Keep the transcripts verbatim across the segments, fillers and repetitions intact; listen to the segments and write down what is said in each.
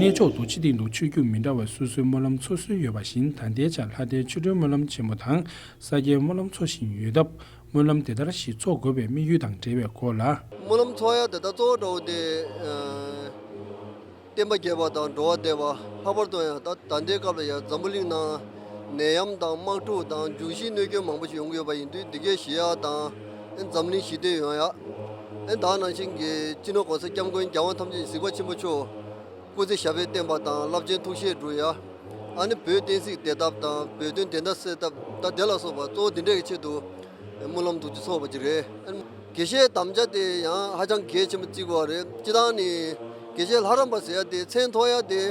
གནས་མཆོག་རྡོ་རྗེ་གདན་དུ་ཆོས་བརྒྱུད་མི་འདྲ་བ་སོ་སོའི་སྨོན་ལམ་འཚོགས་སྲོལ་ཡོད་པ་བཞིན། ད་ལྟའི་ཆར་ལྷ་ལྡན་ཆོས་སྒྲོན་སྨོན་ལམ་ཆེན་མོ་དང་ས་སྐྱའི་སྨོན་ལམ་འཚོགས་བཞིན་ཡོད་སྟབས། སྨོན་ལམ་དེ་ལྟར་ཞིག་འཚོགས་དགོས་པའི་དམིགས་ཡུལ་དང་འབྲེལ་བའི་སྐོར་ལ། སྨོན་ལམ་འཚོགས་ཡ་དེ་ད་གཙོ་བོ་འདྲ་བོ་དེ། ཨ། བསྟན་པ་རྒྱས་པ་དང་འགྲོ་བ་བདེ་བ། ལྷག་པར་དུ་ཡང་ད་ད་ལྟའི་སྐབས་ལ་ཡང་འཛམ་བུ་གླིང་ནང་ནད་ཡམས་དང་དམག་འཁྲུག་དང་འབྱུང་བཞིའི་གནོད་སྐྱོན་མང་པོ་ཞིག་ཡོང་གི་ཡོད་པ་ཡིན་དུས། འདི་གའི་ཞི་ཡག་དང་། ཨེ། འཛམ་གླིང་ཞི་བདེ་ཡོང་ཡག། ཨེ། ད་ནང་བཞིན་གྱི་སྤྱི་ནོར་༸གོང་ས་༸སྐྱབས་མགོན་༸རྒྱལ་དབང་ཐམས་ཅད་གཟིགས་པ་ཆེན་པོ་མཆོག་སྐུ་ཚེ་ཞབས་པད་བརྟན་པ་དང་རླབས་ཆེན་ཐུགས་བཞེད་འགྲུབ་ཡག། ཨ་ནི་བོད་བསྟན་སྲིད་བདེ་ཐབས་དང་བོད་དོན་བདེན་མཐའ་གསལ་ཐབས། ད་དེ་ལ་སོགས་པ་གཙོ་བོ་འདི་འདྲའི་ཆེད་དུ་སྨོན་ལམ་ཐུགས་རྗེ་ཚོགས་པ་ཅིག་རེད། དགེ་བཤེས་དམ་བཅའ་དེ་ཡང་ཧ་ཅང་གལ་ཆེན་པོ་བརྩི་དགོས་པ་རེད། སྤྱིར་བཏང་ནི་དགེ་བཤེས་ལྷ་རམས་པ་ཟེར་ཡ་དེ་མཚན་ཐོགས་ཡ་དེ་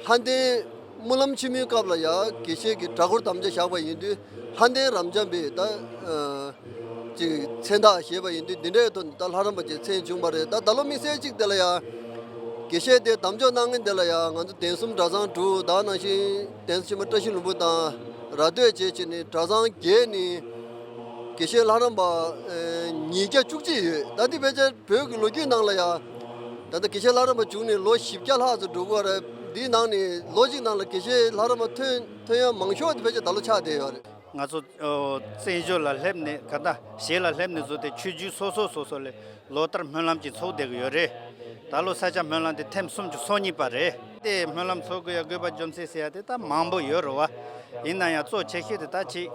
ལྷ་ལྡན་སྨོན་ལམ་ཆེན་མོའི་སྐབས་ལ་ཡང་དགེ་བཤེས་ཀྱི་གྲྭ་སྐོར་དམ་བཅའ་བཞག་པ་ཡིན་དུས། ལྷ་ལྡན་རབ་འབྱམས་པའི་ད་ཨ་ཅིག་མཚན་རྟགས་བཞེས་པ་ཡིན་དུས། འདི་འདྲའི་ཐོག་ནས་ད་ལྷ་རམས་པ་ཅིག་མཚན་བྱུང་བ་རེད། ད་ད་ལོ་དམིགས་བསལ་གཅིག་དེ་ལ་ཡང་དགེ་བཤེས་དེ་དམ་འཇོག་གནང་མཁན་དེ་ལ་ཡང་ང་ཚོ་གདན་གསུམ་གྲྭ་ཚང་དྲུག། ད་ནང་བཞིན་གདན་ས་ཆེན་མོ་བཀྲ་ཤིས་ལྷུན་པོ་དང་ར་སྟོད་བཅས་བྱས་ནས་གྲྭ་ཚང་བརྒྱད་ནས་དགེ་བཤེས་ལྷ་རམས་པ་ཨ་ཉིས་བརྒྱ་བཅུ་གཅིག་ཡོད། ད་འདི་ཕལ་ཆེར་བོད་ཀྱི་ལོ་རྒྱུས་ནང་ལ་ཡང་ད་ལྟ་དགེ་བཤེས་ལྷ་རམས་པ་བྱུང་ནས་ལོ་བཞི་བརྒྱ་ལྷག་ཙམ་འགྲོ་གི་ཡོད་རེད། འདིའི་ནང་ནས་ལོ་གཅིག་ནང་ལ་དགེ་བཤེས་ལྷ་རམས་པ་ཐོན་ཐོན་ཡ་མང་ཤོས་དེ་ཕལ་ཆེར་ད་ལོ་ཆགས་བསྡད་ཡོད་རེད། ང་ཚོ་ཨོ་བཙན་བྱོལ་ལ་སླེབས་ནས། ག་ད་གཞིས་ལ་སླེབས་ནས་བཟུང་སྟེ་ཆོས་བརྒྱུད་སོ་སོ་སོ་སོ་ལ་ལོ་ལྟར་སྨོན་ལམ་ཅིག་འཚོགས་བསྡད་ཀྱི་ཡོད་རེད། ད་ལོ་ས་སྐྱ་སྨོན་ལམ་དེ་ཐེངས་སུམ་ཅུ་སོ་གཉིས་པ་རེད། དེ་སྨོན་ལམ་འཚོགས་དགོས་ཡ་དགོས་པ་རྒྱུ་མཚན་ཟེར་ཡ་དེ་ད་མང་པོ་ཡོད་རེད་བ། ཡིན་ན་ཡང་གཙོ་ཆེ་ཤོས་དེ་ད་ཅིག་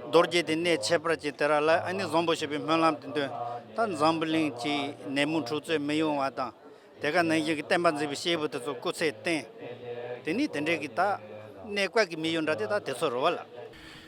རྡོ་རྗེ་གདན་གནས་ཁྱད་པར་ཅན་དེ་ར་ལ། ཨ་ནི་བཟང་པོ་ཞེས་པའི་སྨོན་ལམ་དེ་འདོན། ད་འཛམ་བུ་གླིང་གི་ནད་མུག་འཁྲུག་རྩོད་མི་ཡོང་བ་དང་། དེ་ག་ནང་བཞིན་གྱི་བསྟན་པ་འཛིན་པའི་སྐྱེས་བུ་དེ་ཚོ་སྐུ་ཚེ་བརྟན། དེ་ནི་དེ་འདྲའི་གི་ད་གནད་འགག་གི་དམིགས་ཡུལ་འདྲ་དེ་ད་དེ་ཚོ་རེད་བ་ལ།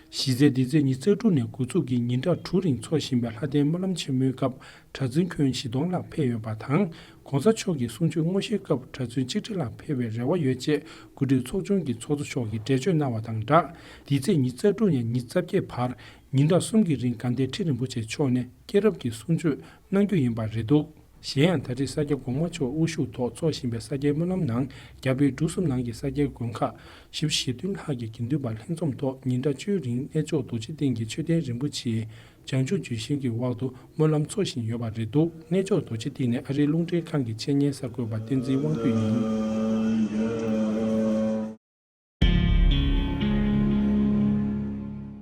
གཞི་རྩའི་འདི་ཚེས་ཉི་ཤུ་རྩ་དྲུག་ནས་འགོ་འཛུགས་ཀྱིས་ཉིན་གྲངས་དྲུག་རིང་འཚོགས་བཞིན་པའི་ལྷ་ལྡན་སྨོན་ལམ་ཆེན་མོའི་སྐབས་གྲྭ་བཙུན་ཁྱོན་བཞི་སྟོང་ལྷག་ཕེབས་ཡོད་པ་དང་། ༸གོང་ས་མཆོག་གི་གསུང་ཆོས་དངོས་གཞིའི་སྐབས་གྲྭ་བཙུན་ཆིག་ཁྲི་ལྷག་ཕེབས་པའི་རེ་བ་ཡོད་ཅེས་གོ་སྒྲིག་ཚོགས་ཆུང་གི་ཚོགས་གཙོ་མཆོག་གིས་འགྲེལ་བརྗོད་གནང་བ་དང་སྦྲགས། འདི་ཚེས་ཉི་ཤུ་རྩ་དྲུག་ནས་ཉི་ཤུ་རྩ་བརྒྱད་བར་ཉིན་གྲངས་གསུམ་གྱི་རིང་དགའ་ལྡན་ཁྲི་རིན་པོ་ཆེ་མཆོག་ནས་སྐྱེས་རབས་ཀྱི་གསུང་ཆོས་གནང་རྒྱུ་ཡིན་པ་རེད་འདུག་གཞན་ཡང་ད་རེས་ས་སྐྱ་གོང་མ་མཆོག་དབུ་བཞུགས་ཐོག་འཚོགས་བཞིན་པའི་ས་སྐྱའི་སྨོན་ལམ་ནང་རྒྱ་བལ་འབྲུག་གསུམ་ནང་གི་ས་སྐྱའི་དགོན་ཁག་བཞི་བཅུ་ཞེ་བདུན་ལྷག་གི་དགེ་འདུན་པ་ལྷན་འཛོམས་ཐོག་ཉིན་གྲངས་བཅུའི་རིང་གནས་མཆོག་རྡོ་རྗེ་གདན་གྱི་མཆོད་རྟེན་རིན་པོ་ཆེའི་བྱང་ཆུབ་ལྗོན་ཤིང་གི་འོག་ཏུ་སྨོན་ལམ་འཚོགས་བཞིན་ཡོད་པ་རེད་འདུག་གནས་མཆོག་རྡོ་རྗེ་གདན་ནི་ཨ་རིའི་རླུང་འཕྲིན་ཁང་གི་ཆེད་གཉེར་གསར་འགོད་པ་བསྟན་འཛིན་དབང་འདུས་ཡིན།